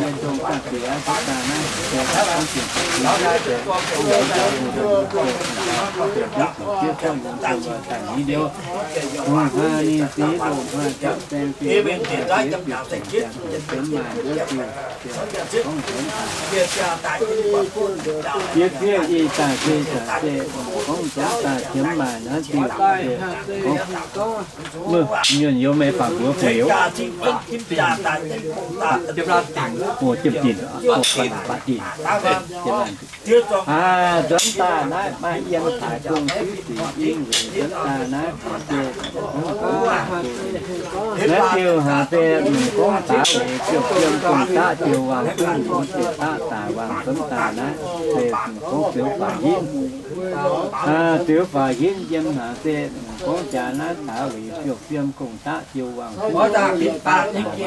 nyei dongh daaih bieqc aqv, daaih naaiv, dongh daaih bieqc, dongh daaih bieqc, dongh daaih bieqc, dongh daaih bieqc, dongh daaih bieqc, dongh daaih bieqc, Hnangv naaiv ninh ziex ndoqc hnoi jangx baeng, ziex ndoqc hnoi jangx baeng, jangx baeng, jangx baeng, jiex zieqv ih daaih se daaih se gorngv nzuonx daaih qiemx maaih naaiv diuh, gorngv, mienh youz meih bangc mbuox fai liuz. O, jiem dinh, o, baav dinh. Aa, nzuonx daaih naaiv maaih yiem daic dongh siqv sic ing weic nzuonx daaih naaiv, naaiv diuh haic se mv gorngv daaih weic ziouc yiem dongh daqv diuh wangc duqv nzuonx ziouc daqv daaih wangc nzuonx daaih naaiv se mv gorngv ziouc faix hinv. Aa, ziouc faix hinv yiem haic se mv gorngv jaax naaiv daaih weic ziouc yiem dongh daqv diuh wangc duqv nzuonx daaih,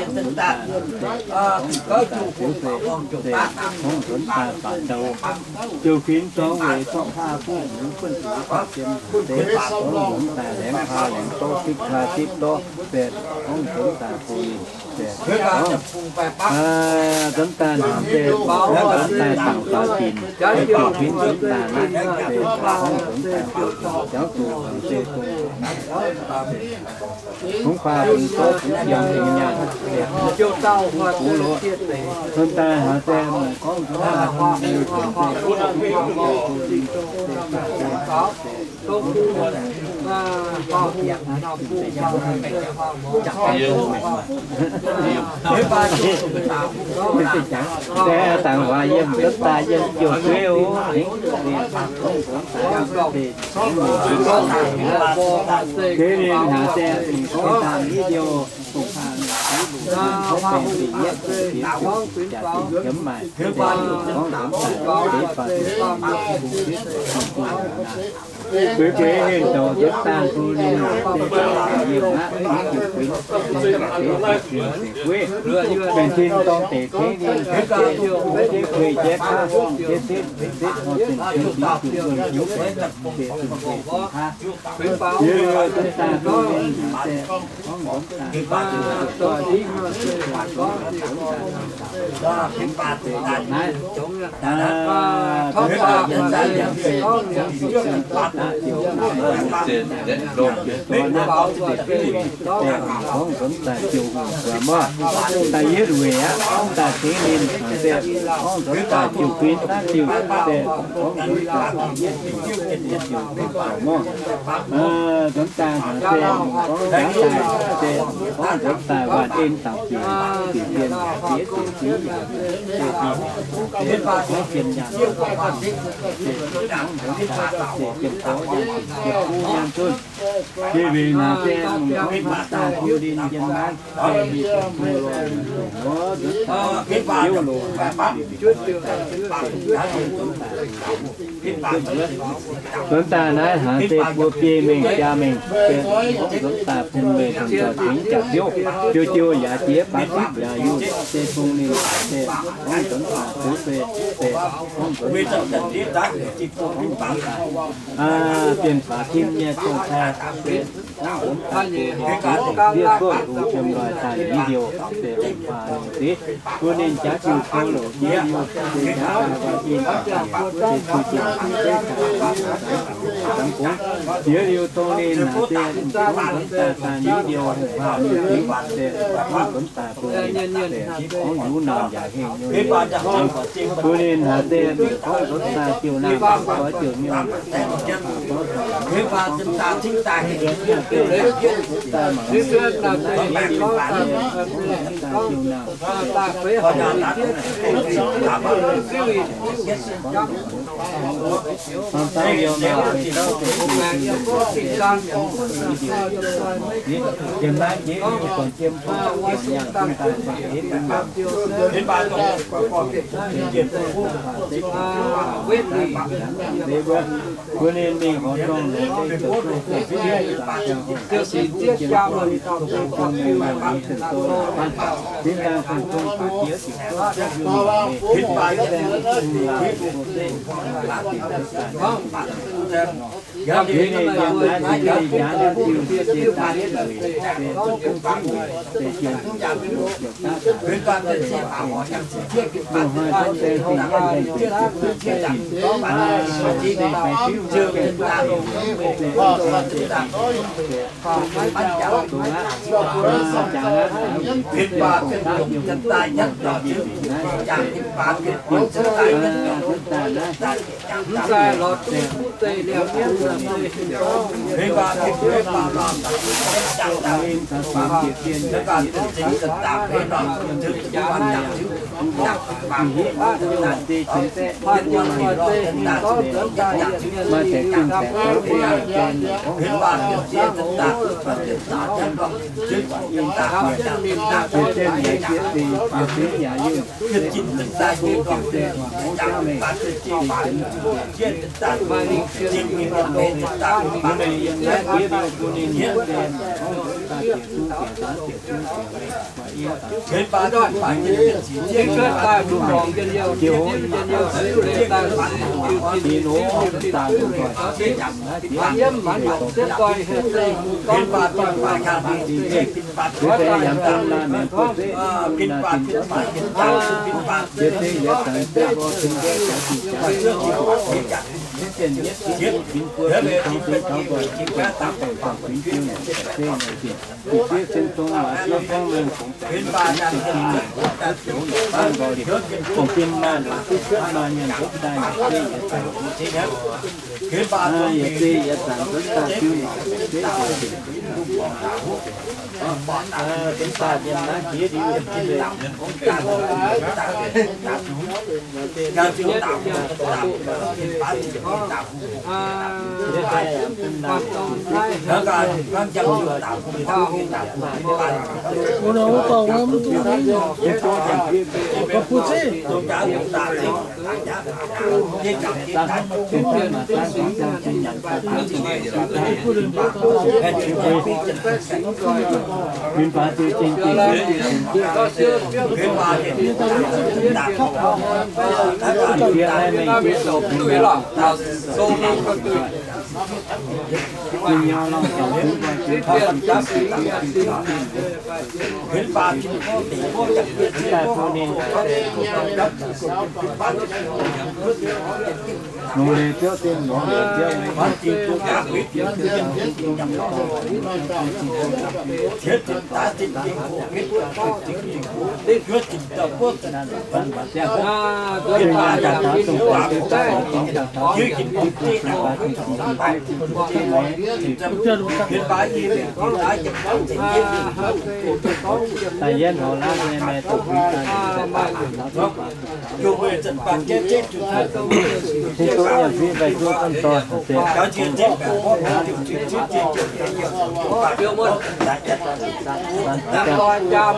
gorngv daaih ziouc se, se gorngv nzuonx daaih faix ndou. Ziouc kuinx dorngx weic zorqv hlaax buv hnyungx buonv zuqc deix, deix gorngv nzuonx daaih laengz hlaax laengz zorqv, zipv hlaax zipv zorqv, se gorngv nzuonx daaih bun, se gorngv, aa, nzuonx daaih hnaangx se, nzuonx daaih dangc faaux dinc, ziouc kuinx nzuonx daaih naaiv, se gorngv nzuonx daaih jauv zuqc se dongh Kungx faah bun zorqv bun yiem bun nyaanh, bun loz. Nzuonx daaih haaix se gorngv nzuonx daaih bun liuz, se dangc waac yiem nzuonx daaih yiem jouh dueiv oc. Deix ninh haaix se gorngv dangh i liouh, dongh faah ninh zuqc longc gorngv baeng dinh yietv deix jaax dinh qiemx maaih, gorngv nzuonx daaih deix faah deix bung fitv deix bung fitv naaic. Bueix bueix ninh zoux nzuonx daaih bun ninh se yiem aqv, ninh ziouc bueix, se deix deix deix gueiv, benx tin dorng deix tengx ninh, se jiex kuei jiex kaav, jiex setv setv nor, zinh zinh zinh zinh zinh zinh se zinh zinh zinh haav. Yie liuz nzuonx daaih bun ninh se gorngv nzuonx daaih, nzuonx daaih, nzuonx daaih, nzuonx daaih, nzuonx daaih, nzuonx daaih, nzuonx daaih, nzuonx daaih, nzuonx daaih, ziouc hungh mbuox mor, daaih yietv weic aqv, daaih tengx ninh se gorngv nzuonx daaih ziouc fim naaiv diuh se gorngv nzuonx daaih ziouc fim naaiv diuh mor. Nzuonx daaih haiz se gorngv nzuonx daaih se gorngv nzuonx daaih waanc en dangc bieqc, bieqc bienh yaac jiex, bieqc jiex yaac jiex, se gorngv jien nyaanh se gorngv nzuonx daaih se jiem gorx nyaanh, jiem buv nyaanh zunv. Jiex weic naaic se mungh gorngv nzuonx daaih bun ninh yiem naaiv se ninh dongh mbuo nzuonx daaih jiouv loz Nzuonx daaih naaiv haiz se buo biei mengh jaa mengh, se gorngv nzuonx daaih bun meih nzuonx daaih tengx jaax biouv, jiou jiou yaac jiex, baav zipv yaac yunh, se bun ninh se gorngv nzuonx daaih zoux se, se gorngv nzuonx daaih, gorngv nzuonx daaih, bienh baac tim nyei dongh taaih se gorngv nzuonx daaih bun ninh ndiev buov hux jiem loih daaih video se ong-baac ninh deix, bun ninh jaax jiu tov louc jiex liuz, se jaax daaih waaic in daaih bieqc, se zuqc jiex zuqc zeiv daaih bieqc daaih zanc gongx. Jiex liuz dongh ninh naaic se gorngv nzuonx daaih daaih video ong-baac ninh deix, se gorngv nzuonx daaih bun ninh se gorngv yungz naamh yaac hengh nyei, bun ninh naaic se gorngv nzuonx daaih ziouc naamh goix ziouc nyei, Bun ninh mingh horngz dorngh longx, deix zoux gong-zoux sieqv, ziouc sic zieqv jaa muonh dauh zoux gong-zoux sieqv, bun ninh mingh mingh zinh doz la'fapv, zinh daaih gong-zoh baac jiex ziouc duqv yungh mingh, se baengh zinh laangh, se daaih dingc daaih nor. Yie ninh yiem naaiv dingc daaih nor diuh se daaih yietv weic, se zungv weic, se jiem ziouc daaih daaih, mv hnoi gorngv se dingc yietv daaih dingc, se daaih dingc, se baengh fiuv se daaih dingc, se dongh aqv, jangx aqv, daaih dingc, se dongh daaih dingc naaiv, dingc, dongh daaih naaiv, Mv daaih lorz duqv kuv deix liemh mienv naaic deix, jangx daaih, jangx daaih, jangx daaih,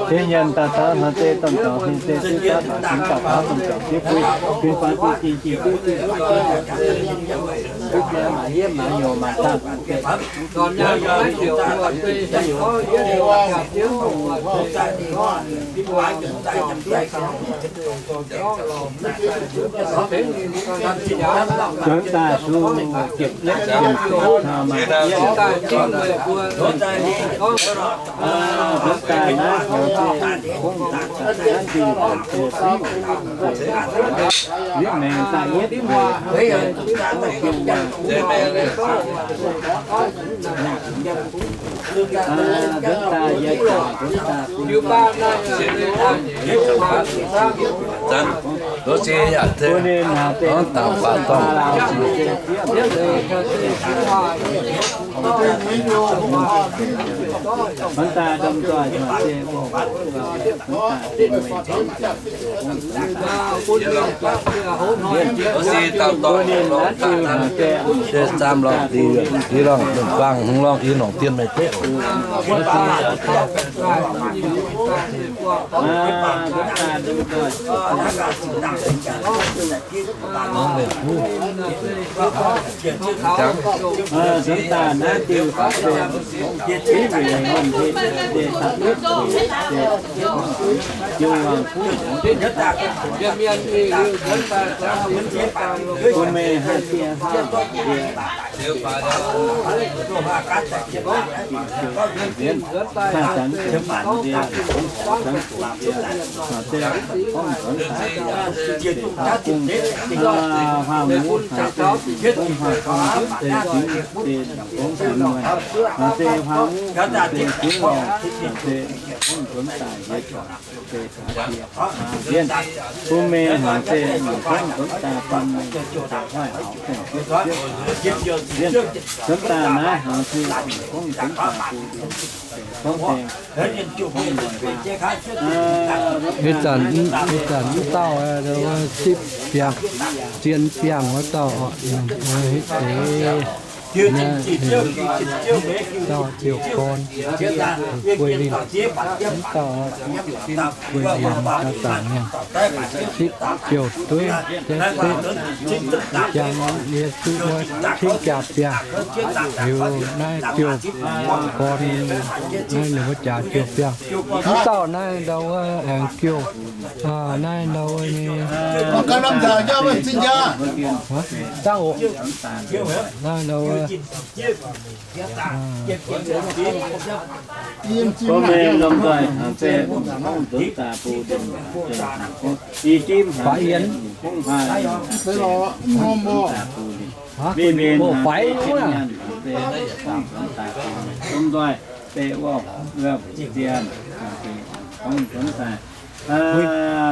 Tin nyanc daaih taux hnoi se domh doic, hingh se sieqv daaih hnoi se domh doic, hingh se sieqv daaih hnoi se domh doic, fingx faaux duqv jing jing duqv duqv jiex maaic hietv maaic nyouz maaic zaah. Nzuonx daaih su ziepc liepv ziepc taux maaih jienv. Nzuonx daaih naaiv heuc se gorngv daaih naaiv diuh heuc se liuz maengx daaih yietv weic nzuonx daaih yietv daaih nzuonx daaih bun ninh hnaangx deix, bun ninh hnaangx deix, nzuonx daaih domh doic hnaangx deix, bun ninh naaiv diuh hnaangx deix, se zaam lorngh deix, deix lorngh, longc guangc hmz lorngh, yie longc dien meih beqv oc. Nzuonx daaih naaiv diuh hnaangx deix, div weic hmz deix, deix da'yietv weic deix, jiu waangc kuv, bun meih haih diev haih diev. Haih zanc ziepc maanc ndie, zanc ziepc ndie, maaih deix gorngv nzuonx daaih, huaang muv haic, gorngv huaang gorngv nzuonx deix, gorngv nzuonx muonh, maaih deix huaang muv, maaih deix gunv lorngh, maaih deix gorngv nzuonx daaih yietv juangc. Deix gaax diex, diex, bun meih hnaangx deix, gorngv nzuonx daaih bun meih deix hoiv haux dongh diev, nzuonx daaih naaiv hnaangx deix, gorngv nzuonx daaih bun deix, gorngv deix, gorngv muonh waac. Ih zanc, ih zanc mv dauh sipv biangh, zien biangh wuov dauh, hitv deix. Naaiv dauh ziouc gorn, Guei Linh, mv dauh Guei Linh, dauh dangc mienh, sipv ziouc dueiv, jangx yie duqv wuov cingv jaa-biangh, liuz naaiv ziouc gorn, naaiv ninh mbuo jaax ziouc biangh. Mv dauh naaiv ndau wuov aengx jouh, naaiv ndau wuov nyei, dangh oc, naaiv ndau wuov Bov mengh lomh nzoih hnaangx se gorngv nzuonx daaih bun, i jimv hnaangx se gorngv haaix, mingh mingh hnaangx se jimv nyaanh hnaangx se gorngv nzuonx daaih bun, lomh nzoih deix wuov, wuov nzienh hnaangx se gorngv nzuonx daaih,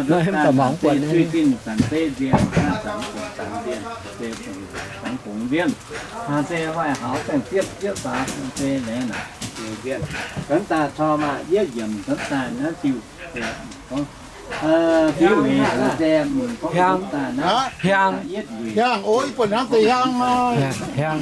nzuonx daaih hnaangx se duih dinh zanc zeiv nzienh, zanc bungx zanc nzienh, se bungx bungx nzienh, hnaangx se hoic haux baengh fietv fietv faaux, hnaangx se laengz naaic diuh nzienh, nzuonx daaih corc maaih yietv yiemc nzuonx daaih naaiv diuh, gorngv diuh weic hnaangx se gorngv nzuonx daaih naaiv hiaang, hiaang, o, i buonc hnaangx deix hiaang, hiaang,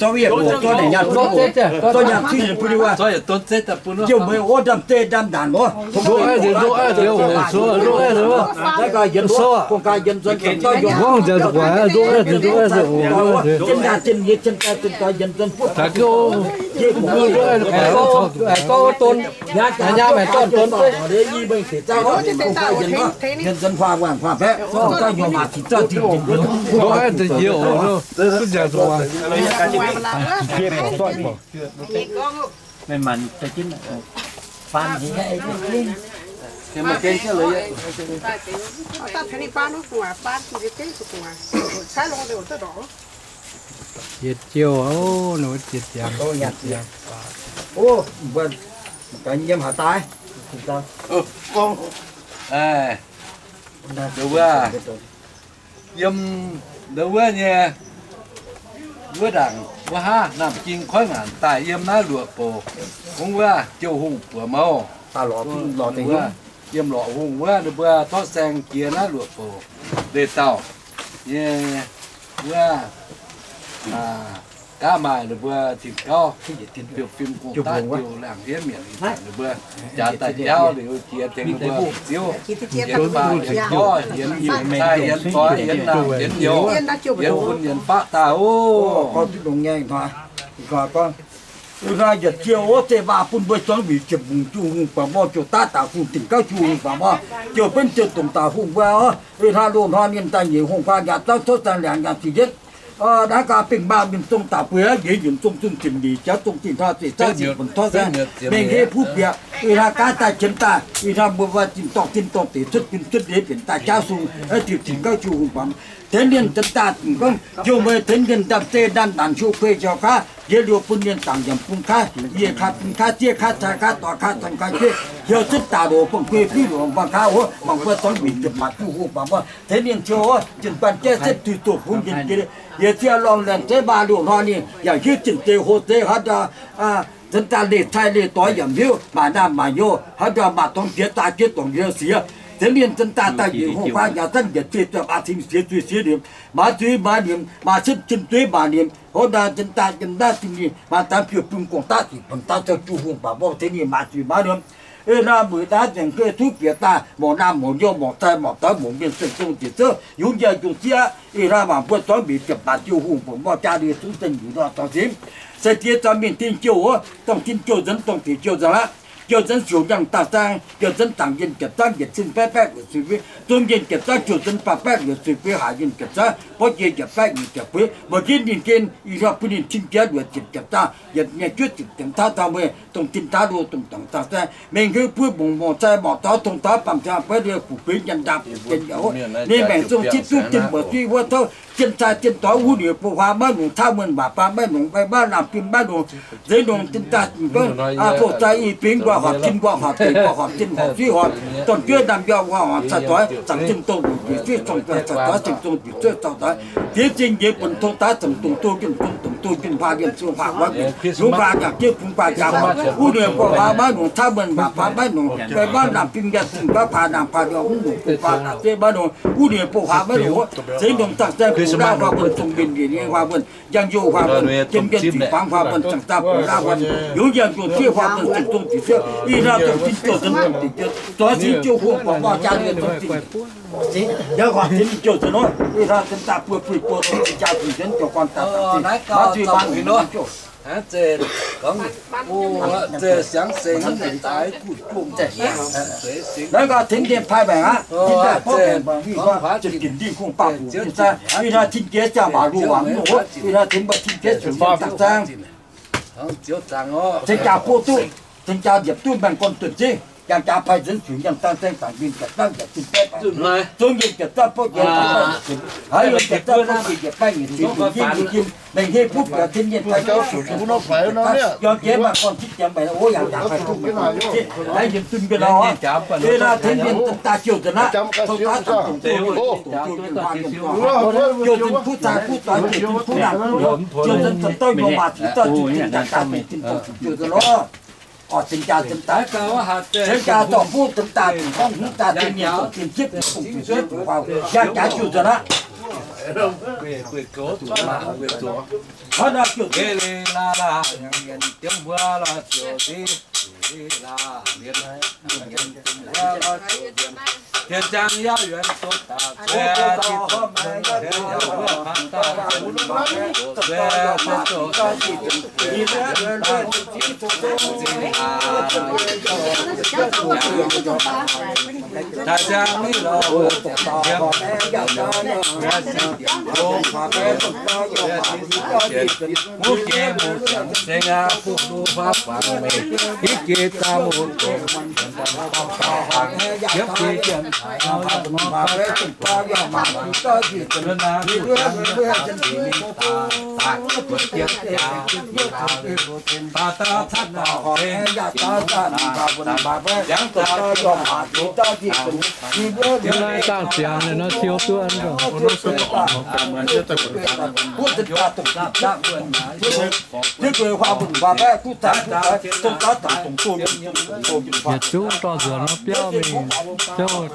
Zorqv yie zorqv nyanc, zorqv nyanc cingx bun ninh wuov. Njiemh meih wuov ndamv deix ndamv naanc wuov. Naaiv gaax yienz, gong gaax yienz nzuonx, zorqv yie, jienv nyaah jienv yie, jienv daaih jienv doix yienz nzuonx buov. Zorqv wuov don, nyaah maengc zorqv don, i mengh deix zaah, gong gaax yienz, yienz nzuonx huaah waanc huaah baeqv, zorqv nyanc maac cingx zorqv dingc dingc. Meih manc deix jienv faan hingv. Yietc jouh, o, ninh mbuo jiex ziangx. O, mbuo ganh yiem haaix daaih? Wuov, yiem ndau wuov nyei, wuov ndaangc wuov haav Naamh Ging koiv ngaanc daaih yiem naaiv Luoqc Bouc, mv wuov Jouh Hungh buoz mouv. yiem lorqc hungh wuov, ninh mbuo tov saeng jiex naaiv luoqc bouc leih dauh nyei wuov, gaav maaih ninh mbuo tin gauv, biouv fim gong-daqv jiu laangh hiev mietc ninh mbuo jaax daaih jauv liuz jiex tengx ninh mbuo ziouv, yienx faah yienx gorv yienx yiemc cai yienx doix yienx naamh yienx nyouz, yienx bun yienx faqv daaih oc. Ih hnoi yietc ziouh wuov zeiv waac bun mbuo zuangx mbic ziepc hmz jiu hungh baac mborqv jiu daav daaih hungh dingc gauv jiu hungh baac mborqv jiu benv ziouc dongc daaih hungh wuov. Ih hnoi loz-hnoi ninh daaih nyeic hungh faah njaaux zangv tov zaang liangx njaaux ziqc yietv. Naaiv gaax bingh maah ninh zong daaih bueix aqv, njiec nyunc zong zunh ziepc nyeic jauv zong zinh hnoi zeiv zaqv ziepc funx tov zaang mengh hei puv bieqc. Ih hnoi gaav daaih qiemx daaih, ih hnoi mbuo wuov zinh dorngh zinh dorngh deix cuotv gunv cuotv ndeic benx daaih jauv sung, diuh dingc gauv jiu hungh baac tengx ninh zinh daaih dingc gorngv jiu meih tengx ninh ndamv zeiv ndamv naanc hlo kuei jauv gaav, jiex liuz bun ninh zaangc nyiemc bung kaav, yie kaav bung kaav, ziev kaav, cai kaav, doix kaav, cong kaav, jueiv hiuv zunv daaih loz bengh guei fiuv loz bangh kaav oc. Mangc mbuo zuangx mbic ziepc hmz jiu hungh baac mbuo tengx ninh ziouc zinh baan jaiv setv tuix doqc bungx njien-jiex. Yietc ziouh lorngh laengz zeiv baac liuz hnoi ninh yaac hiuv zinh deix hlo deix haaix ndau, zinh daaih leih cai leih doix yaac hiuv, maaih naamh maaih nyouz haaix ndau, maaih dorngx jiex daaih jiex dorngx yaac siex. Tengx ninh zinh daaih daaih njiec hungh faah njaaux zanv njiec zeiv zuoqv maaih cing siex zuiz siex liemh, maaih zuiz maaih liemh, maaih setv cin zuiz maaih liemh, hov naaiv zinh daaih zinh daaih zinh ninh maaih daaih biouv bun gong-daqv ziqc bun daaih zoux jiu hungh baac mborqv tengx ninh maaih zuiz maaih liemh. Ih hnoi mueic naaiv nzengc geh zuqc bieqc daaih, morc naamh morc nyouz morc cai morc doix morc mienh zengc zong ziec zouv yungz njiec yungz zieqv. Ih hnoi mangc mbuo zuangx mbic ziepc hmz jiu hungh baac mborqv jaa liuz zungv zengc njiec nor dorh nzimv se diex zuangx mingh tin jiu wuov, dongh tin jiu nzuonx dongh deix jiu nzuonx aqv. Jiu nzuonx siouc nyangh daaih zaang, jiu nzuonx zaangc yinh jiepc zaangv yietc cin baeqv baeqv luoqc zuiz feix, zong yinh jiepc zaangv jiu nzuonx faah baeqv luoqc zuiz feix, haac yinh jiepc zaangv borv jiex yietc baeqv nyic ziepc feix, mbuo ginv ninh gen, ih hnoi bun ninh cin jiex luoqc ziepc jiepc zaangv yietc nyei juov ziepc ziepc tauv tauv meih dongh tin taav loz dongh dorngc zaangc zaeqv mengh hiuv buov mbungx morc cai morc doix tong doix baamh ziangh beiv liuz fuqv feix nyanc ndaamv fuqv gen yaac hov, ninh maengc zong zipv duqv zinh mbuoqc zipv wuov tov, zinh cai zinh doix wuov ninh bun huaax maiv nongx, cauv muonh waac baan maiv nongx, maiv maav lamh fim maiv nongx, zeix nongx zinh daaih zinh gorngv, bouh zai i bingx nquaah horpc, tin nquaah horpc, deic nquaah horpc, zinh horpc, zuiv horpc, dorn-jueiv ndaamv-mbiauh nquaah horpc, cai doix zaangc zinh dongh luoqc njiec zuiv cong-guaih cai doix zinh dongh njiec zuiv cong-doix, diev zingh nyei buonc tong daaih zaangc dongh doh junh, dongh doh junh, paav liemh sou paav wuov, yungz paav njaaux jieqv, bungx paav njaaux horpc, wuov ninh bouh huaax maiv nongx, cauv muonh waac baan maiv nongx, maiv maav lamh fim nyaanh zinh gorngv paav ndaamv paav liouh mv nongx, bungx paav njaaux jieqv maiv nongx, wuov ninh bouh huaax maiv nongx, zeix nongx zaangc zaeqv bungx ndau huaax mbuonx, zong mbienc mbienc nyei huaax mbuonx, njang-youh huaax mbuonx, jiem jien ziqc fangx huaax mbuonx, zaangc zaangc bungx ndau huaax mbuonx, yungz yangh jungh zieqv huaax mbuonx, zinh zong ziqc zieqv, ih hnoi dongh tin jiu nzuonx dongh deix jiu, zoix sin jiu hungh baac mborqv jaa liuz zong zinh, yaac horpc tin jiu nzuonx nor, ih hnoi zinh daaih buo buic buo dongh zinh jaa zinh nzuonx jiu gorn daaih daaih zinh, maaih zuiz maaih nongx jiu. Naaiv gaax tengx ninh paaiv maengc aqv, tin daaih borqv maengc mbuo mingh gorngv ziepc ginc ndingh kungx baac buc nyei zaangv, ih hnoi tin jiex ziangh waac luoqc waac mv nongx, ih hnoi tengx mbuo tin jiex ziouc mienh daaih zaangv. Ceng jaax buov duqv, ceng jaax nziepc duqv maengh gorn dunh zingv, jangx jaax paaiv nzuonx zuic nyaanh zaangv zaengv zaangc yinh jiepc zaangv nziepc zinh zaangv, zungv yinh jiepc zaangv bouv jiex, haaix yinh jiepc zaangv bouv jiex njiec baeqv nyiec zuiz njiec yinh njiec jim, mengh hei buv biaux tin yinh paaiv jiex, yiem jiex maengh gorn zipv jiex maengh, o, yangh jaax paaiv duqv maengh gorn dunh zingv, naaiv yinh dunh mienh nor. Ih hnoi tengx mienh zinh daaih jiu nzuonx aqv, tov daav daaih dongh jiu nzuonx, jiu nzuonx huaax nzuonx, jiu nzuonx kuv caa kuv doix, jiu nzuonx kuv naanc kuv nyouz, jiu nzuonx zinh douv nyouz maac ziqc dauh jiu nzuonx zinh daaih jaax dongh zinh dongh jiu nzuonx lorqc. Oix ceng jaax ceng daaih, ceng jaax zorqv buv ceng daaih, dongh gorngv hmz daaih ceng mienh dongh ceng zipv dongh zipv dongh huaax, yangh jaax jiu nzuonx aqv. Hnangv naaiv jiu nzuonx. Yie naaiv dangh ziangx ninh nor siou duqv. Yietc zungv dorh nzuonx nor biauv mingh zouv.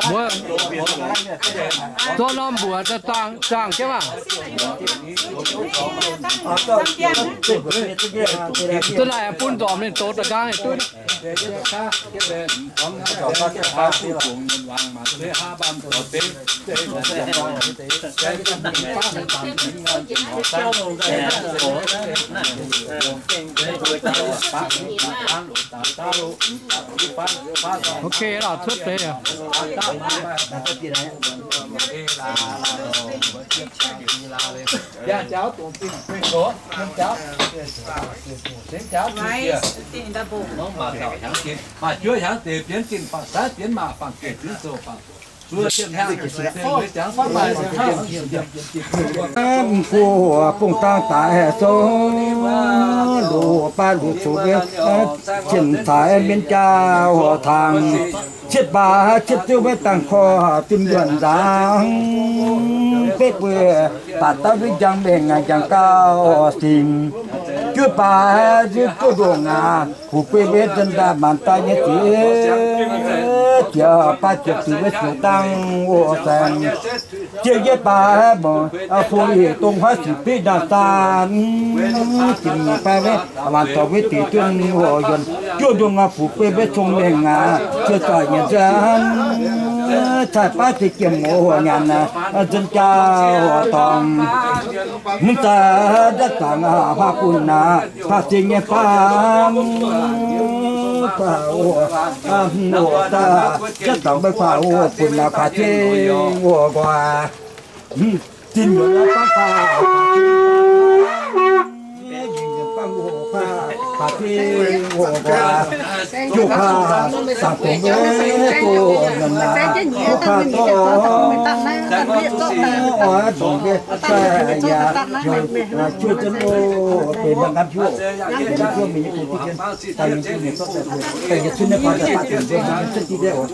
Mbuo zorqv norm mbuox zaangh jienv maah. Duqv naaic bun nzormc ninh douz da'nqaang ninh duqv. Ok lorqc, cuotv deix. Mv gu bung dangh daaih sou, loz baav loz coqv, cien caaix mienv jaa horc tangx, cietv baac cietv ziouv maiv dangh korv dunh yuonh nzaangc, betv bueix baac dauh win njang mengh njang gauh singx, juov baac juov ndongc aqv. Fu'jueiv maiv zinh ndaangc maanc daaih nyei ziex jiex baav jiex zuqc wuov siouc dangh wuov saeng. Jiex yie baac mv fu yietc dongh huaav sic bieiv ndaangc daan, jiex baav maiv waanc dorh wuov deix dunh wuov yuonh, juov ndongc aqv. Fu'jueiv maiv cong-mengh aqv, jiex doic nyanc nzunc, cai baav jiex jiem mouz wuov nyanc, nzunc jaa wuov dorngx. Mv daaih ndapv zaangc aqv, huaav bun aqv, faah zingh nyei faam, faah wuov, wuov daaih, ndapv zaangc maiv faah wuov bun aqv, faah zingh wuov nqoi, zinh nyuoqc aqv, bangv faah, faah zingh, bangv wuov faah. Baac zinh oc, juv kaav zaangc dongh mbuo duqv nyanc naaic, juv kaav dorh oix ndongc mbuo daaih yaac heuc juov zunv oc, benx maaih nqamv hiuv, benx hiuv mingh nyei bung diqv jienv daaih yiem jienv mienh zorqv daaih, daaih yietc cun nyei baac daaih baac dingc mbuo mbuo cuotv diqv daaih oc.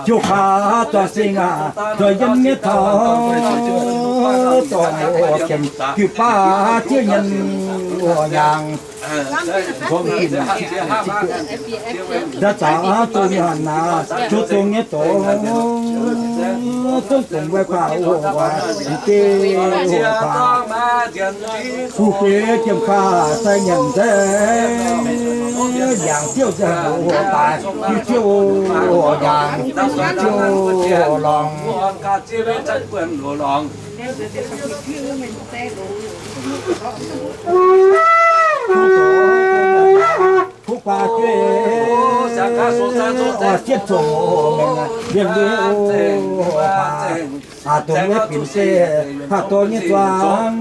Juv kaav dorh sing aac, nzoih yiem nyei taux dorngx oc, jienv diuh baav zieqv nyen oc, nyaangc nqa'haav zaqc duqv nyanc naaic, juv dongh nyei dorngx, zungv dongh wuov kaav oc, waac deix oc, kaav fu'jueiv jiem kaav sai nyanc nzengc, nyaangc ziouv nzengc oc, daaih diuh ziouv oc, nyaangc diuh ziouv lorngx. Kuv baac jueiv, oix jienv zoux mengh liemh liuz, aac, dongh wuov binc se haaix dorh nyei zuangx,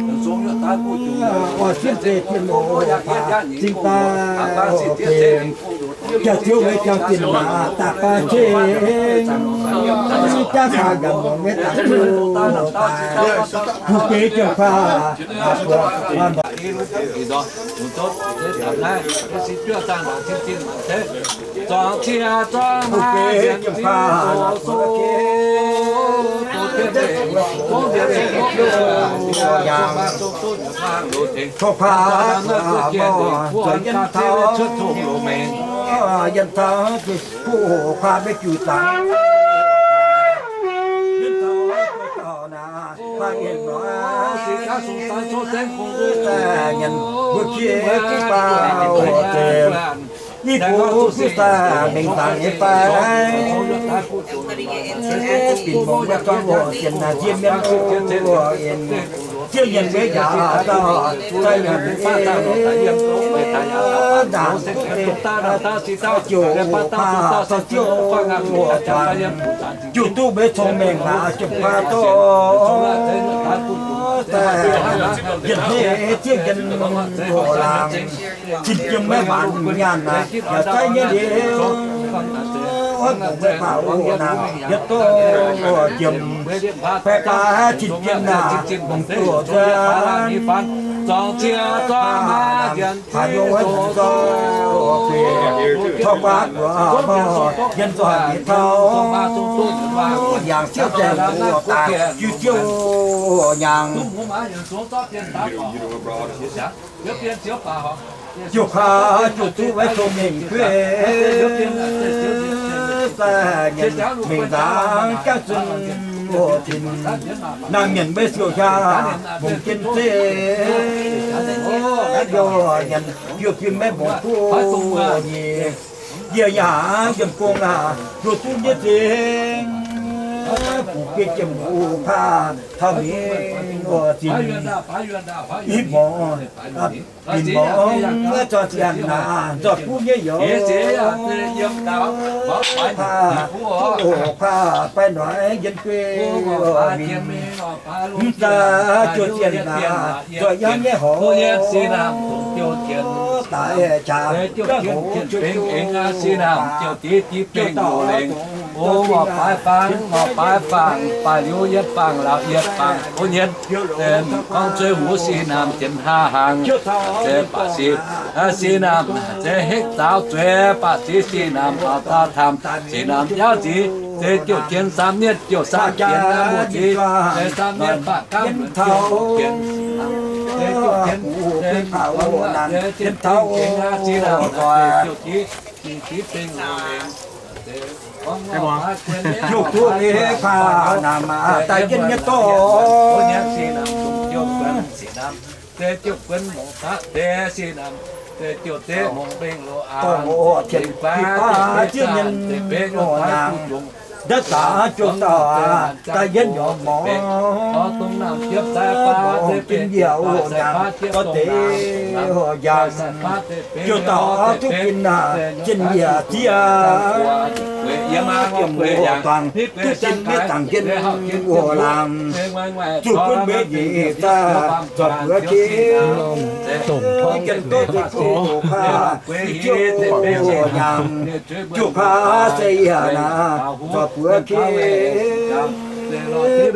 oix jienv zeiz jienv oc, baac zinh daaih benx jaax ziouv weic jaax zinh aac, daaih baac ceng jaax caa yaac muangx nyei daaih, daaih fu'jueiv jiem kaav, aac, buatc Tov kaav, mbuo zuqc yiem taux, yiem taux buo kaav maiv juqc zaangc, yiem taux dauh naaic, kaav mienh noic, nyanc mbuo kie jienv baac oc, zeiz Yie mbuo duqv daaih mengh zaangc nyei fai? Binc mongc wuov dorngx oc, sienx naaic nzie mienh oc, en ziouv nyanc mbuo yaac dauh daaih nyanc, ndaangc duqv deix, ziouc paav dorh ziouv oc, juangc jiuv duqv mbuo cong-mengh aac, jiouc paav dorh daaih yietc hnoi ziouv nyanc oc laangz. Zinh jiem maiv maanc nyaanh naaic, yaac zaiv nyei liuz, oix bungx maiv baac oc naaic, yietc dorh jiem, baeqv baav zinh jiem naaic, mungz duqv nzuonx, haaix nyungc wuov nzuonx, taux guaav guaax mor, yiem nzoih nyei taux, yangh ziouv zaengh oc daaih, jiu ziouv nyaangc. Jiouv kaav jiuv duqv maiv cong-mengh gueiv, sai nyanc mengh nzaangc jangv zunh oc tin, nangh nyanc maiv siou hiaang, mbungx jienv zeiv, nyanc biouv fim maiv mbungx kuv nyei. Yie yaac yiem gong aac, nduov duqv nyei zingh, fu'jueiv jiem-uqv kaav taux mingh oc zinh, i morngx binc morngx zorqv siang naaic nzoih kuv nyei youz, kaav duqv oc kaav baeqv noic yiem guei oc mingh. Mv daaih jiouv zienh naaic nzoih yangh nyei horngz, daaih qaqv jangv hoc jiouv jiouv daaih, o, mor baaix fangx, mor baaix fangx, baaix liuz yietv fangx, laauh yietv fangx, kuv nyei, gorngv zueiz wuov sin naamh jienv hnangv hnaangx, se baac sic, sin naamh se hekv zaaux zueiz, baac sic sin naamh maux zaaux taamh, sin naamh jauv nziez, se jiouv jienv saam nietv, jiouv saam jienv mbuo nziez, se saam nietv baac gaamv lunx jiouv jienv, se jiouv jienv, se jiouv jienv, sin naamh jiouv jienv, jiouv jienv bengh lengc. Jiouv duqv ei baac naamh daaih jienv nyei dorh, se jiouv guonv mongc daaih deix sin naamh, se jiouv deix mongc bengh loz-aengx, baac jiouv nyanc, ndatv daaih jiouv dauh daaih yienv nyorx morz, mborqv jin yaac oc nyaangc, gorngv deix oc njaang, jiouv dauh duqv jin, jin yaac zieqv Yiem muoz-doic duqv sin maiv dangc jienv wuov laangz, zuqc gunv mbuo nyic zaaih zorc buoz kie, jienv duqv duqv kaav, ziouc nyaangc, juqv kaav se yaac naaic zorc buoz kie,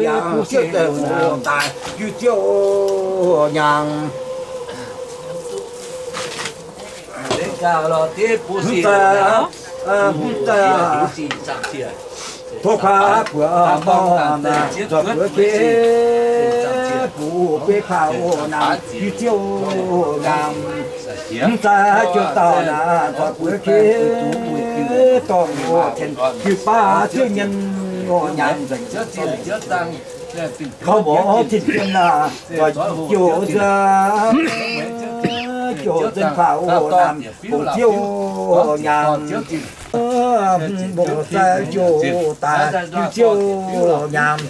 yaac ziouc daaih muoz-doic jiu ziouc nyaangc. Mv daaih, mv daaih, tov kaav buoz dorngh naaic zorc buoz kie, buov beiv kaav naaic jiu ziouc nyaangc. Mv daaih jiu dauh naaic zorc buoz kie, dorngh wuov tien jiu baav ziouc nyei nyaangc nzengc. Kouv mborqv zinh zien naaic, zoux jiu nzengc, jiu nzengc kaav naaic bungx ziouc nyaangc. Mbuo zaaih jiu daaih jiu ziouc nyaangc.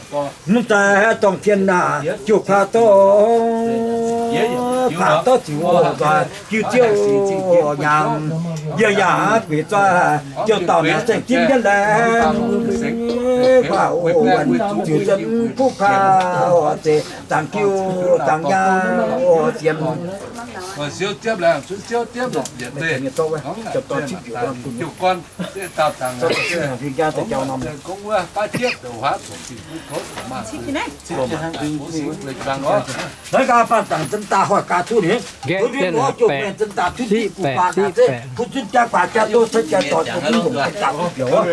Mv daaih dorngh tien naaic jiu kaav dorngh, kaav dorngh ziouc nzoih jiu ziouc nyaangc. Yie yaac gueix zaaih jiu dauh naaic saeng-ginv jienv laengz, kaav ziouc nzengc kuv kaav oc, zeiz zaangc jiu zaangc nyaangc oc, siemx. Naaiv gaax banh dangc zinh daaih hoic gaax duqv ninh, zinh daaih duqv ninh gu'nguaaz naaic zeiv, kuv zunv jaa guaax jaa doz cai jaa doic, kuv zunv longc jaa duqv biouc wuov.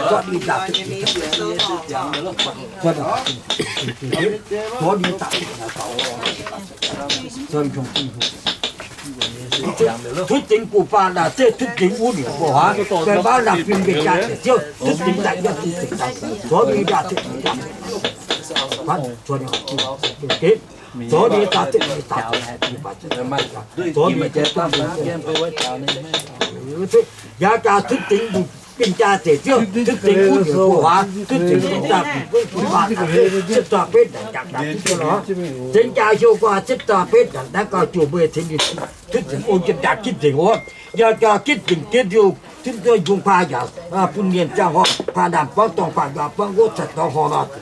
Zorqv ninh daaih, zorqv ninh daaih, Tutv dingc gu'baac naaic zeiv, tutv dingc wuov ninh buo huaax, daaih baav laangh fim mbienc jaa deix ziouv, tutv dingc daaih yiem dingc daaih, zorqv ninh daaih, zorqv ninh daaih, zorqv ninh daaih, yaac gaax tutv dingc mbienc jaa deix ziouv, tutv dingc wuov ninh buo huaax, tutv dingc daaih gu'baac naaic zeiv, ziepc zuangx betv ndaangc jaax gaax tutv jienv lorqc. Zengx jaax hiuv guaax ziepc zuangx betv ndaangc naaiv gauh juoh mbuo tengx ninh tutv dingc ong jienv jaax gitv nzengc wuov. Yaac gaax gitv nzengc diev liuz, zunv duqv yungz paa yaac bun mienh ziangh horc, paa ndaamv buangv dorngh, paa yaac buangv wuov caux dorngh horc lorqc.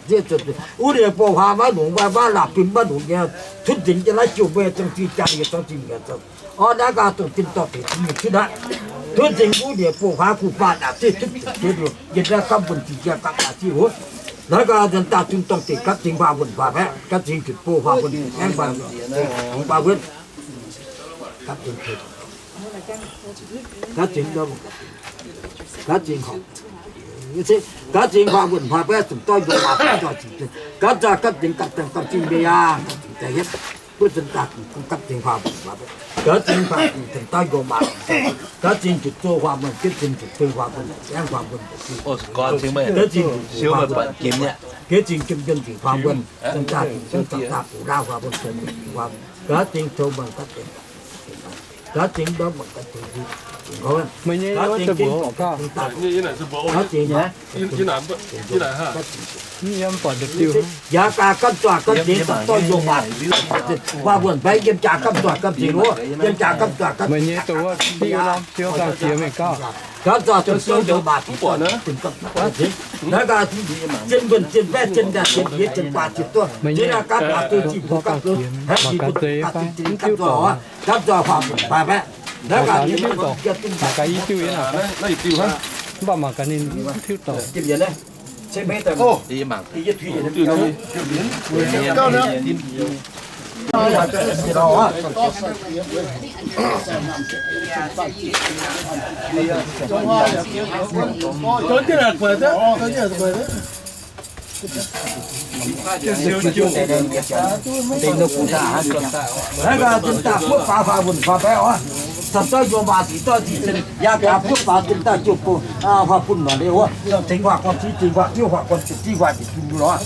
Wuov ninh buo huaax maiv longc, maiv laangh fim maiv longc nyei, tutv nzengc jienv naaiv juoh mbuo zong zingh jaa liuz zong zingh mienh zoux. Orv naaiv gaax dongh zinh dorh deix zingh mingh zunv aqv. Tutv nzengc wuov ninh buo huaax gu'baac naaic zeiv tutv nzengc diev liuz, yiem naaiv gapv wuonh zingh jaa gapv naaic zingh wuov. Naaiv gaax nzuonx daaih zungv dorngh deix gapv zingh huaang wuonh faaux baeqv, gapv zingh zuqc buo huaang wuonh aengv faaux, faaux wuov. Gapv zingh, gapv zingh, gapv zingh horc, gapv zingh huaang wuonh faaux baeqv, zungv dorh yungz waac zoih zingh, gapv zoih gapv zingh, gapv zingh, gapv zingh mbiauz yangh, gapv zingh daaih hietv. Buov zunv daaih gapv zingh huaang wuonh faaux baeqv, gapv zingh huaang zingh zunv dorh yungz waac, gapv zingh zuqc zoh huaang wuonh, gapv zingh zuqc zoh huaang wuonh, aengv huaang wuonh, gapv zingh zuqc zoh huaang wuonh, gapv zingh jiem nzengc huaang wuonh, zunv daaih zunv daaih bungx laauv huaang wuonh, gapv zingh zoh wuonh, gapv zingh, gapv zingh ndortv wuonh, gapv zingh, gapv zingh, gapv zingh, gapv zingh, yaac gaax gapv zoih gapv zingh, dorh yungz waac, huaang wuonh baeqv yiem jaax gapv zoih gapv zingh wuov, yiem jaax gapv zoih gapv zingh, gapv zoih zunv dorh yungz waac, naaiv gaax zien wuonh zien baeqv zien ndaangc zien ndiev zien guaax zien duqv, yie naaiv gapv gaax duqv zinh mbuo gapv duqv, haeqv zinh mbuo gapv duqv zinh gapv zoih oc, gapv zoih huaang wuonh faaux baeqv, naaiv gaax mv baac mangc gaax ninh tiuv dorngc. Naaiv gaax zunv daaih buov faaux huaang wuonh faaux baeqv oc. Zunv dorh yungz waac zic dorh zic zinh, yaac gaax buov faaux zunv daaih jiu bou huaang bun lorqc leiz wuov, tengx huaang guan ziv, tengx huaang ziouv, huaang guan ziv, ziv huaang zic bun lorqc.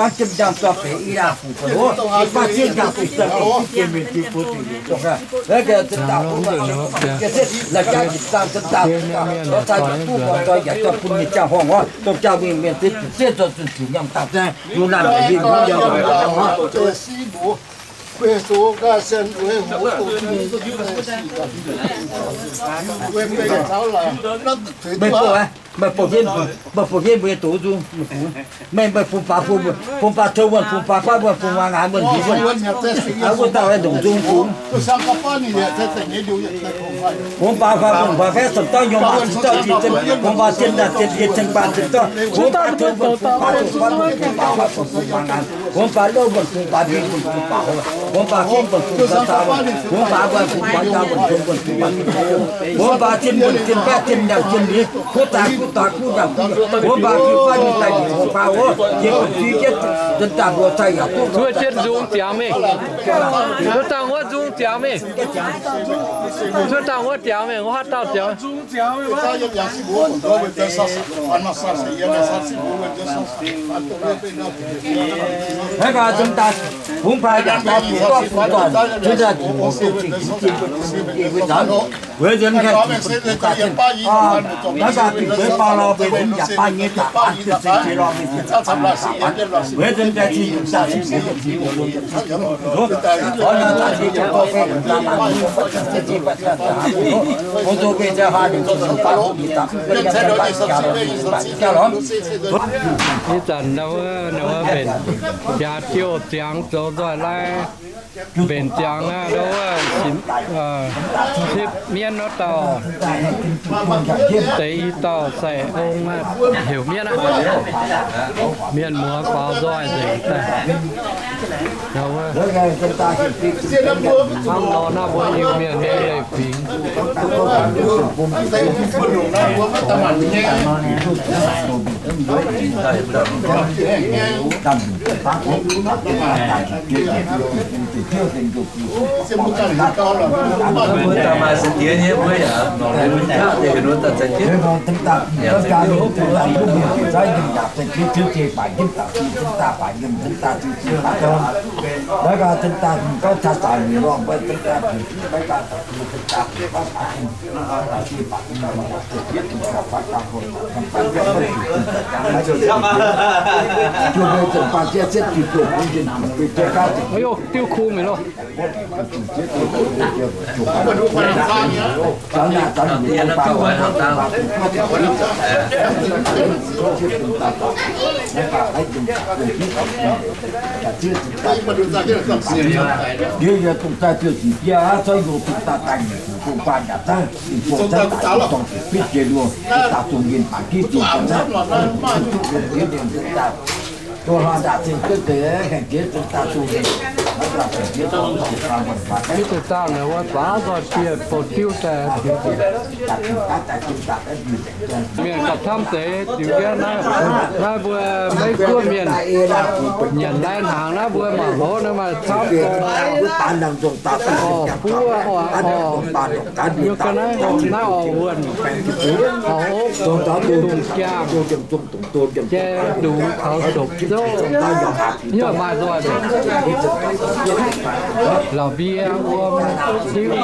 dangv jienv njang zorqv benx i laah fuc ba'loz, i baav zieqv njang duqv daaih, mienh ti bun zuqc yietc zungv aqv. Laaix jaax zinh daaih, zorqv cai daaih duqv mbuo zoih yaac zorqv bun mienh ziangh horngh oc. Dongh jaa mingh mienh zieqv zuqc zieqv zoih zunh zuqc nyiemc daaih zaeng, yungh naaiv mbuo yie mbuo yaac meih bouh, meih bouh jienv, meih bouh jienv mbuo nyei doz nzung. Meih, meih bun baax bun, bun baax tov wuonh, bun baax fatv wuonh, bun baax ngaanc wuonh, nyic wuonh, wuov dauh longc nzung bun. Bun baax faix, bun baax faix, cong dauh nyorm maac cing dauh jiex zinh, bun baax zien ndaangc zien jiex ceng baac cing dauh. Bun baax tov wuonh, bun baax tov fatv wuonh, bun baax fatv wuonh, bun baax ngaanc. Bun baax louh wuonh, bun baax mingh, bun baax hoc. Bun baax king wuonh, bun baax saa wuonh. Bun baax wuonh, bun baax nyaah wuonh, bun wuonh, bun baax, bun baax zinh wuonh, zinh baeqv, zinh nyaanh, zinh liuz, kuv zaangc Duqv daaih kuv nzangc, wuov baac jiu baav nyei daaih njiec wuov baac wuov, jiex bun fiev jienv, daaih mbuo cai yaac duqv. Cuotv jienv nzung ziangx mingh. Cuotv dangh wuov nzung ziangx mingh. Cuotv dangh wuov ziangx mingh, wuov haav dauh ziangx. Naaiv gaax zong daaih bungx baaix yaac daaih bieqc gorngv bungx dorn, zungv daaih bungx duqv zingh zingh zingh zingh zingh wuov zanc. Weic nzunc mv gaengh bungx baaix zingh, naaiv gaax bieqc bueix baaix lorh, weic nzunc yaac baaix nyei daaih baanx jienv zingh jiex lorh, mingh zingh daaih baaix baanx. Weic nzunc daaih zingh daaih zingh zingh zingh zingh zingh zingh. Ih zanc ndau wuov, ndau wuov mbenc jaax jouh ziangx zoux nzoih lai, mbenc ziangx aqv, ndau wuov, cipv mienv wuov dauh, deix i dauh sai ong aqv, heuc mienv aqv. Mienh muoz faaux nzoih nzengc daaih. Hnangv nor naaiv mbuo Iu-Mienh nyei leiz-fingx. Ov, diuv kuv mingh loh. Yie yaac dongh daaih ziouc ziqc jiex aqv, zorqv yie dongh daaih daaih nyic ziepc bung baan yaac dangv, ninh bung daaih daaih dongh ziepc fitv jiex nduoh, daaih dongh yinh baac div zinh daaih, duqv dongh diev ninh daaih, dongh hlaax ndaangc zinh duqv deix, haengh jiex dongh daaih dongh ninh, dongh daaih dongh diev dongh daaih dongh daaih. Fitv deix dangh naaic wuov, baav nzoih dieh bouh diuv daaih. Mienh gauh camv deix, ziux jienv naaiv, naaiv mbuo Meiv Guoqv mienh nyanc lai hnaangx naaiv mbuo mangc hov naaiv maaih camv. Orv, buov, orv, orv, yie ga'naaiv, naaiv orv wuonh, orv okv, dungz jaang, jai dungz kaux dopc zouv, yie maaih nzoih. La'mbie wuom, diuv.